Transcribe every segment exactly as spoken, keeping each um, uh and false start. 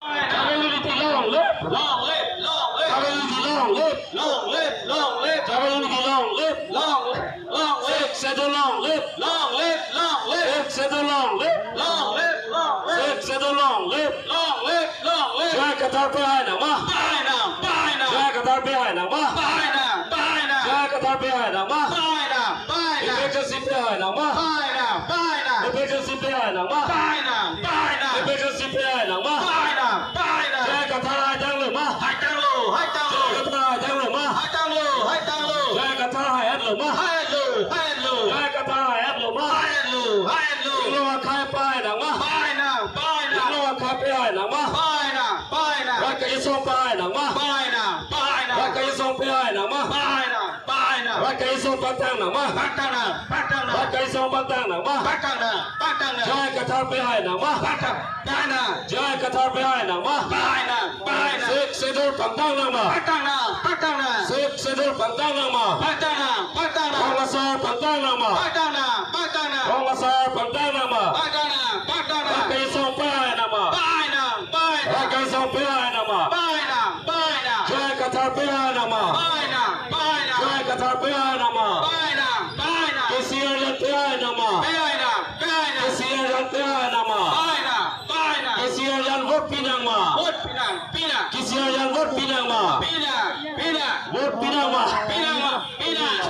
Tribal unity long live! Long live! Long live! Tribal unity long live! Long live! Long live! Tribal unity long live! Long live! Long live! Sixth Schedule long live! Long live! Long live! Sixth Schedule long live! Long live! Long live! Sixth Schedule long live! Long live! Long live! J I Kathar pehai nangma! Pehai nang! Pehai nang! J I Kathar pehai nangma! Pehai nang! Pehai nang! J I Kathar pehai nangma! Pehai nang! Pehai nang! A P H L C pehai nangma! Pehai nang! Pehai nang! A P H L C pehai nangma! Pehai nang! Pehai nang! A P H L C pehai nangma! Pehai nang! Pehai nang! J I Kathar haitanglo ma? Haitanglo! Haitanglo! J I Kathar haitanglo ma? Haitanglo! Haitanglo! J I Kathar hai-etlo ma? Hai-etlo! Hai-etlo! J I Kathar hai-etlo ma? Hai-etlo! Hai-etlo! Inglong akhei pehai nangma? Pehai nang! Pehai nang! Inglong akhei pehai nangma? Pehai nang! Pehai nang! Rat kachesong pehai nangma? Pehai nang! Pehai nang! Rat kachesong pehai nangma? Pehai nang! Pehai nang! Rat kachesong pangtang nangma? Pangtang nang! Pangtang nang! Rat kachesong pangtang nangma? Pangtang nang! Pangtang nang! J I Kathar pehai nangma? Pangtang! Pehai nang! J I Kathar pehai nangma? Pehai nang! Pehai nang! Sixth Schedule pangtang nangma? Pangtang nang! Pangtang nang! Sixth Schedule pangtang nangma? Pangtang nang! Pangtang nang! Rong asar pangtang nangma? Pangtang nang! Pangtang nang! Rong asar pangtang nangma? Pangtang nang! Pangtang nang! Rat kachesong pehai nangma? Pehai nang! Pehai nang! Rat kachesong pehai nangma? Pehai nang! Pehai nang! J I Kathar pehai nangma? Pehai nang! Pehai nang! J I Kathar pehai nangma? Pehai nang! Pehai nang! K C R Jan pehai nangma? Pehai nang! Pehai nang! K C R Jan pehai nangma? Pehai nang! Pehai nang! K C R Jan vote pi nangma? Vote pi nang! Pi nang! K C R Jan vote pi nangma? Pi nang! Pi nang! Vote pi nangma? Pi nangma! Pi nang!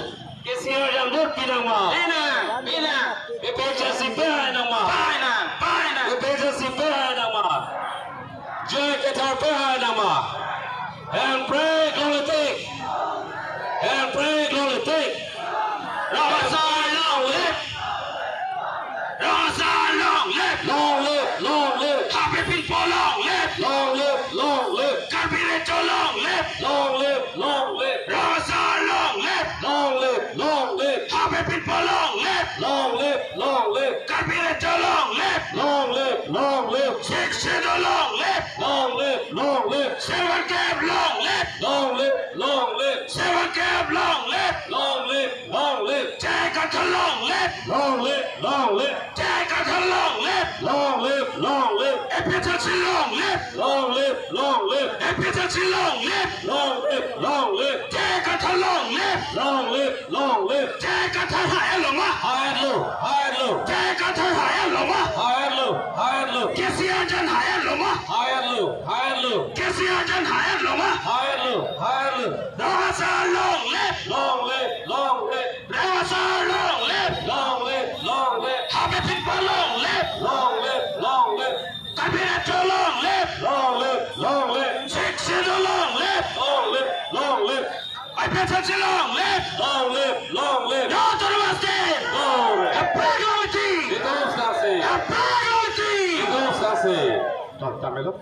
K C R Jan vote pi nangma? Pi nang! Pi nang! A P H L C pehai nangma? Pehai nang! Pehai nang! A P H L C pehai nangma? J I Kathar pehai nangma? Hemprek longle tik! Hemprek longle tik! Rong asar long live! Rong asar long live! Long live! Long live! Habe Phingpo long live! Long live! Long live! Karbi Recho long live! Long live! Long live! Rong asar long live! Long live! Long live! Habe Phingpo long live! Long live! Long live! Karbi Recho long live! Long live! Long live! Sixth Schedule long live! Long live! Long live! Seven K F long live! Long live! Long live! Seven K F long live! Long live! Long live! J I Kathar long live! Long live! Long live! J I Kathar long live! Long live! Long live! A P H L C long live! Long live! Long live! A P H L C long live! Long live! Long live! J I Kathar long live! Long live! Long live! J I Kathar hai-etlo ma? Hai-etlo! Hai-etlo! J I Kathar hai-etlo ma? Hai-etlo! Hai-etlo! K C R Jan hai-etlo ma? Hai-etlo! Hai-etlo! K C R Jan hai-etlo ma? Hai-etlo! Hai-etlo! Rong asar long live! Long live! Long live! Rong asar long live! Long live! Long live! Habe Phingpo long live! Long live! Long live! Karbi Recho long live! Long live! Long live! Sixth Schedule long live! Long live! Long live! A P H L C long live! Long live! Long live! Nonautonomous state! Long live! Hemprek longle tik! Itu sasi! Hemprek longle tik! Itu sasi! Tong, tang itu.